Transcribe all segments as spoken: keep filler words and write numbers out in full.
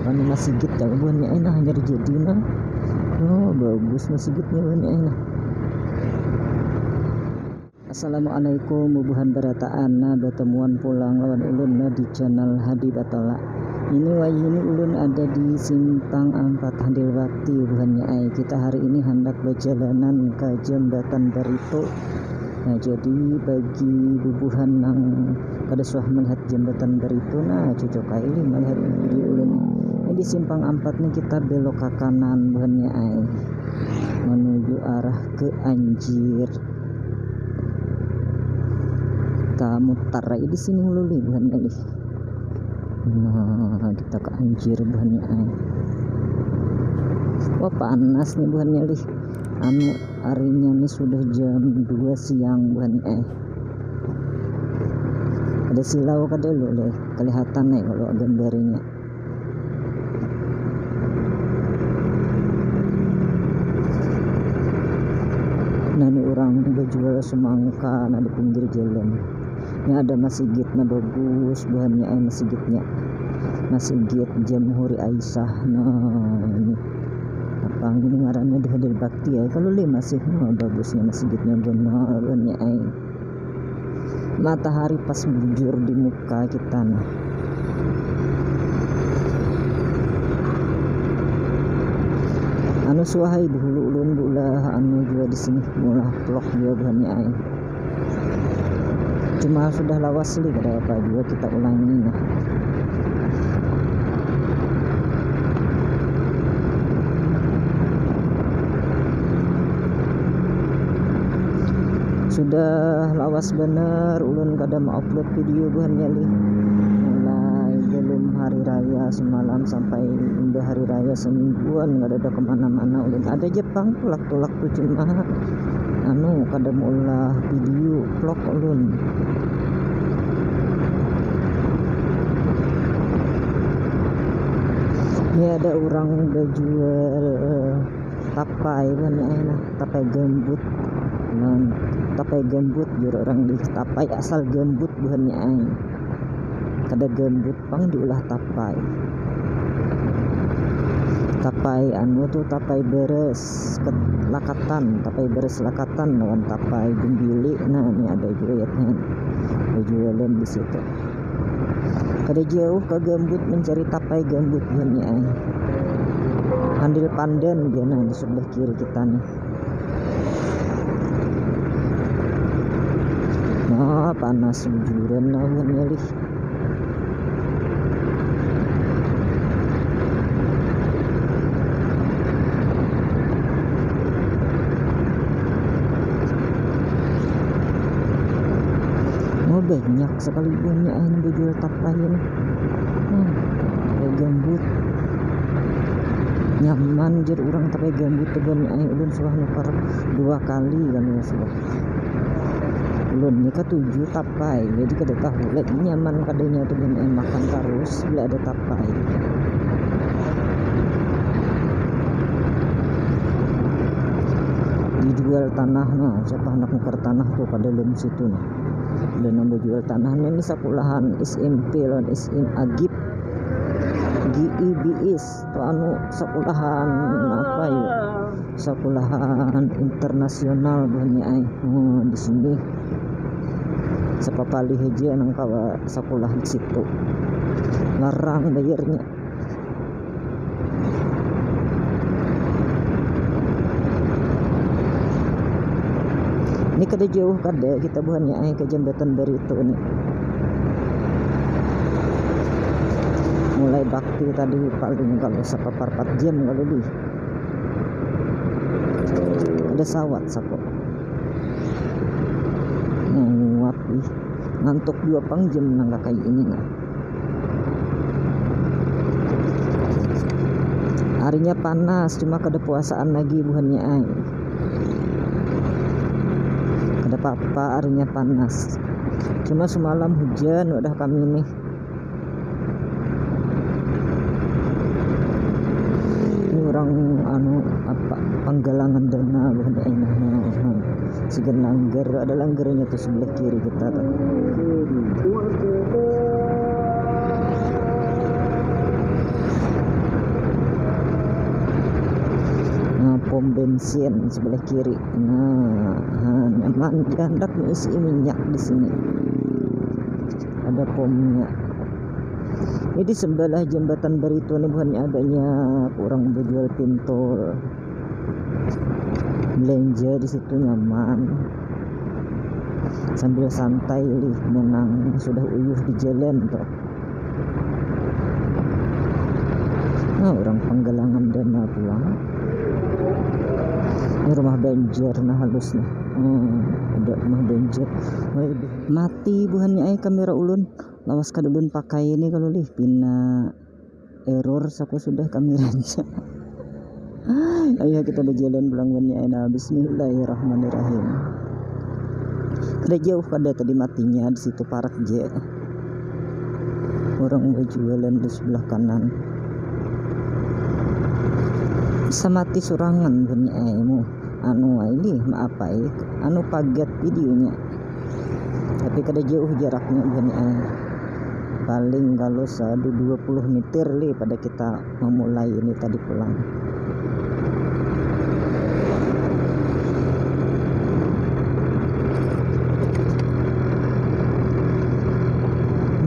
Anu masigit ya buhannya ai nah, hanyar jadi nah. Oh, bagus masigitnya buhannya ai nah. Assalamualaikum bubuhan barataan. Nah, batamuan pulang lawan ulun nah di channel Hadi Batola. Ini wayah ini ulun ada di simpang ampat Handil Bakti buhannya ai. Kita hari ini handak bajalanan ka Jambatan Barito. Nah, jadi bagi bubuhan nang kada suah melihat Jambatan Barito, nah, cocok ai lih melihat video ulun. Ini di simpang ampat nih kita belok ke kanan buhannya ai. Menuju arah ke Anjir. Kita mutar aja di sini dulu lih buhannya lih. Nah, kita ke Anjir buhannya ai. Wah, panas nih buhannya lih. Anu, harinya nih sudah jam dua siang buhannya ai. Ada silau kada lu lih, kelihatan nih kalau gambarnya. Nah, ini orang bajual semangka nah di pinggir jalan. Ini ada masigitnya bagus buhannya ai masigitnya. Masigit Jamhuri Aisyah. Nah, ini apa ini ngarannya di Handil Bakti ya. Kalau lih masih nah, bagusnya masigitnya benar buhannya ai. Matahari pas bujur di muka kita nah. Anu suah ai dahulu ulun beulah anu jua di sini, meulah vlog jua buhannya ai. Cuma sudah lawas lih, kada apa jua kita ulangi nah. Sudah lawas banar ulun kada ma-upload video buhannya lih. Mulai belum hari raya semalam sampai imbah hari raya semingguan kada ada kemana-mana ulun. Ada ja pang tulak-tulak tu cuma anu kada maulah video vlog ulun. Ini ada orang bajual tapai buhannya ai nah, tapai gambut. Nah, tapai gambut jar orang di tapai asal gambut buhannya ai. Kada gambut pang diulah tapai. Tapai anu tu tapai beres ket-, lakatan, tapai beres lakatan lawan tapai gumbili. Nah, ini ada jua ayatnya. Bajualan di situ. Kada jauh ka gambut mencari tapai gambut buhannya ai. Handil Pandan dia nah di sebelah kiri kita nih. Nah, panas bujuran nah buhannya lih. Oh, banyak sekali buhannya ai nang bajual tapai ini. Hmm, tapai gambut. Nyaman jar urang tapai gambut tu buhannya ai, ulun suah nukar dua kali kan ya sudah. Ulun ni katuju tapai, jadi kada tahu lagi nyaman kadanya tu buhannya ai makan tarus bila ada tapai. Dijual tanah nah, siapa handak nukar tanah tu ka dalam situ nah. Ada nang bajual tanah ni, ini sakulahan S M P lawan S M A gip. G I B S tu anu sakulahan apa ya? Sakulahan internasional buhannya ai. Hmm, di sini sapapalih aja nang kawa sakulah di situ. Larang bayarnya. Ini kada jauh kada kita buhannya ai ke Jambatan Barito ni. Mulai bakti tadi paling kalau sapapar empat jam kalau di. Ada sawat sako. Nguap ih. Ngantuk jua pang jam nang kakai ini nah. Harinya panas, cuma kada puasaan lagi buhannya ai. Kada apa-apa, harinya panas. Cuma semalam hujan wadah kami nih. Ini orang anu apa panggalangan dana buhannya ai nah. Sigan langgar, ada langgarnya tuh sebelah kiri kita tuh. Pom bensin sebelah kiri. Nah, ha, nyaman, handak mengisi minyak di sini. Ada pomnya. Ini di sebelah jembatan Barito ni buhannya banyak orang berjual pintol. Belanja di situ nyaman. Sambil santai lih, menang sudah uyuh di jalan tuh. Nah, orang Panggalangan Dana pulang. Ini rumah banjar, nah, halus nih. Hmm, ada rumah banjar. Mulai di-, mati buhannya ai kamera ulun. Lawas kada ulun pakai ini kalau lih, pina error saku sudah kameranya. Ayo kita berjalan pulang buhannya ai. Nah, bismillahirrahmanirrahim. Kada jauh kada tadi matinya, di situ parak je. Orang berjualan di sebelah kanan. Bisa mati surangan buhannya ai mu. Anu ai lih, maaf ai. Anu pagat videonya. Tapi kada jauh jaraknya buhannya ai. Paling kalau sadu dua puluh meter lih pada kita memulai ini tadi pulang.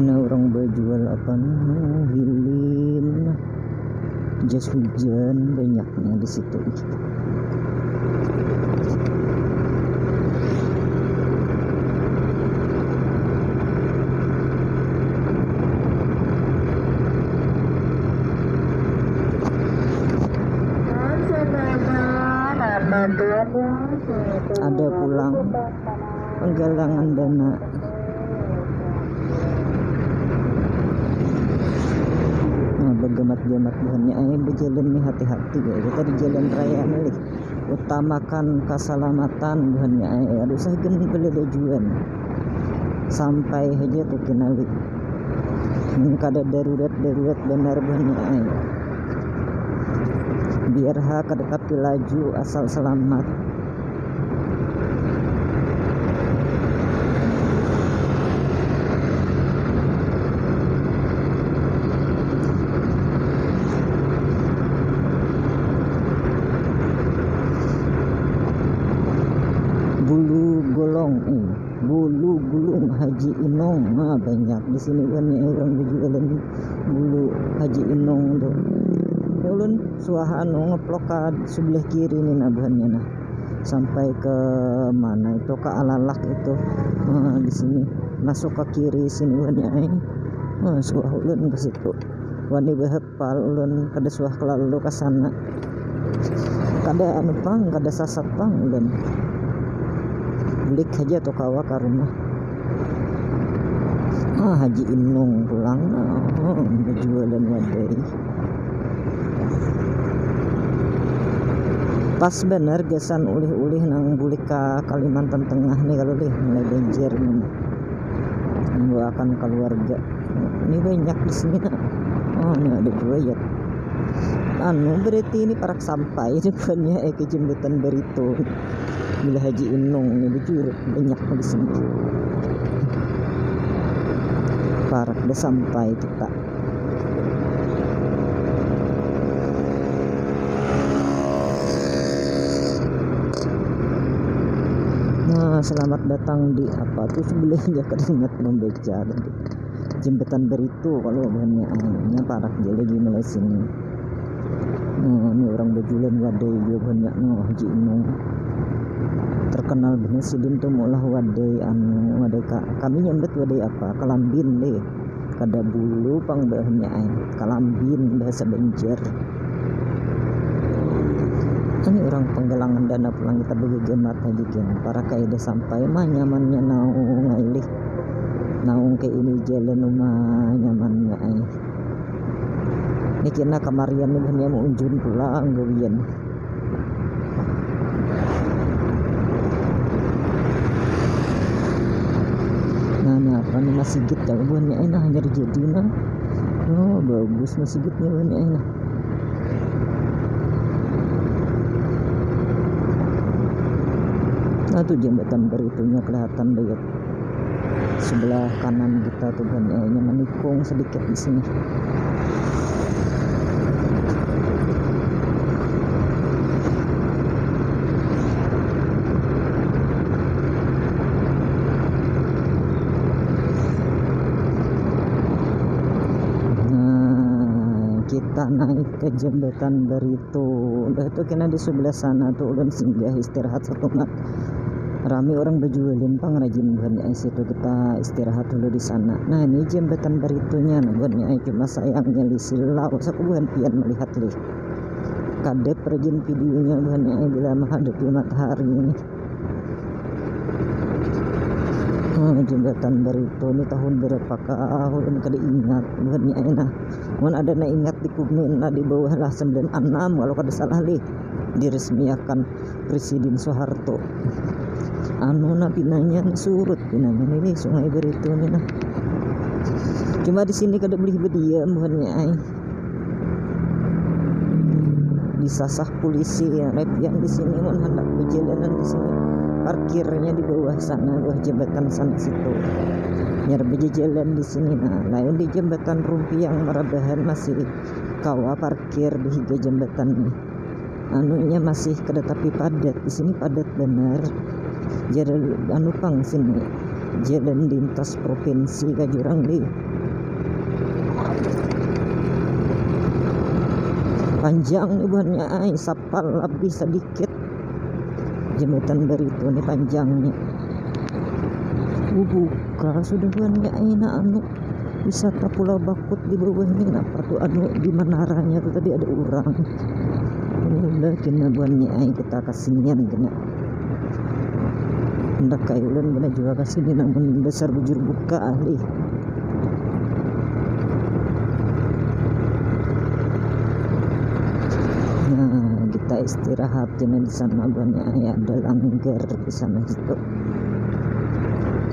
Nah, orang berjual apa nih? Hilin, jas hujan banyaknya di situ. Ada pulang Panggalangan Dana. Nah, begemat-gemat buhannya ai, berjalan nih, hati-hati ya, kita di jalan raya nih lih. Utamakan keselamatan buhannya ai, kada usah gin belelajuan. Sampai aja tuh kinali. Kada darurat-darurat benar buhannya ai. Biar ha kada tapi laju asal selamat. Bulu golong, eh, bulu gulung Haji Inong. Nah, banyak di sini kan ya orang berjualan bulu Haji Inong tuh. Ya ulun suah anu ngeplok ke sebelah kiri nih nah buhannya nah. Sampai ke mana itu, ke Alalak itu. Nah, di sini masuk ke kiri sini buhannya ai. Nah, suah ulun ke situ. Wani bahapal ulun kada suah kelalu ke sana. Kada anu pang, kada sasat pang ulun. Bulik haja tu kawa ka rumah. Ah, Haji Inung pulang nah, bejualan wadai. Pas banar gasan ulih-ulih nang bulik ka Kalimantan Tengah nih kalu lih, mulai banjir nih. Membawakan keluarga. Ini banyak di sini nah. Oh, ini ada dua ya. Anu, berarti ini parak sampai depannya eh ke jembatan Barito. Bila Haji Inung ini bujur banyak di sini. Parak udah sampai kita. Nah, selamat datang di apa tuh sebelahnya, kada ingat membaca tadi. Jembatan Barito kalau buhannya, ah, nya parak ja lagi mulai sini. Nah, ini orang bajualan wadai jua buhannya, nah, Haji Inung. Terkenal banar sidin tuh maulah wadai, anu, wadai ka-, kami nyambat wadai apa? Kalambin deh. Kada bulu pang buhannya ai. Kalambin bahasa Banjar. Ini orang Panggalangan Dana pulang kita begegemat aja gin. Parak ai dah sampai mah nyamannya naung ai lih. Naung ke ini jalan rumah nyamannya ai. Ini kena kamarian nih buhannya mau unjun pulang gawian. Nah, ini apa nih, masigit ya buhannya ai nah, hanyar jadi nah. Oh, bagus masigitnya buhannya ai nah. Nah, tuh jembatan Baritonya kelihatan banyak. Sebelah kanan kita tuh buhannya ai nya menikung sedikit di sini. Kita naik ke jembatan Barito. Udah tu kena di sebelah sana tu ulun singgah istirahat setumat. Rami orang bejualin pangrajin buhannya ai situ, kita istirahat dulu di sana. Nah, ini jembatan Baritonya nah buhannya ai, cuma sayangnya li silau saku buhan pian melihat lih. Kada perajin videonya buhannya ai bila menghadapi matahari ini. Hmm, jembatan Barito ni tahun berapa kah? Ulun kada ingat buhannya ai nah. Mun ada na ingat di komen lah di bawah lah, sembilan enam kalau kada salah lih, diresmiakan Presiden Soeharto. Anu nah pinanya surut pinanya ni lih Sungai Barito ni nah. Cuma di sini kada boleh berdiam buhannya ai. Disasah polisi ya, repian di sini mun handak bejalanan di sini parkirnya di bawah sana, bawah jembatan sana situ. Nyar bejajalan di sini nah, lain di jembatan Rumpiang Marabahan masih kawa parkir di higa jembatan nih. Anunya masih kada tapi padat di sini, padat benar. Jalan anu pang sini, jalan lintas provinsi ka jurang di panjang ni buhannya ai, sapal lebih sedikit jembatan Barito ni panjangnya. Bubuka sudah buhannya ai nah anu wisata Pulau Bakut di bawah ni. Napa tu anu di menaranya tu tadi ada orang. Udah kena buhannya ai, kita kasinian kena. Hendak kayak ulun kena juga kasini namun besar bujur buka ahli. Nah, kita istirahat kena di sana buhannya ai, ada langgar di sana situ.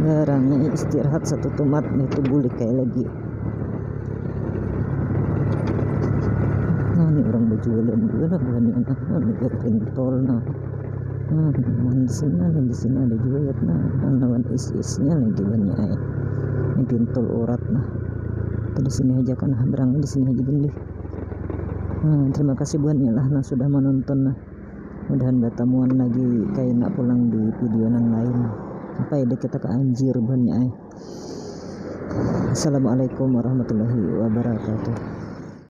Garang istirahat satu tumat itu bulik kayak lagi. Nah, ini orang berjualan juga lah buhannya nah. Nah, ini pintu tol nah. Nah, di sini ada, di sini ada juga ya nah. Nah, lawan is-isnya lagi buhannya ai. Ini pintu urat nah. Di sini aja kan nah, berang di sini aja gini. Nah, terima kasih buhannya lah nah sudah menonton nah. Mudahan batamuan lagi kaina pulang di video nan lain. Sampai deh kita ke anjir buhannya ai. Assalamualaikum warahmatullahi wabarakatuh.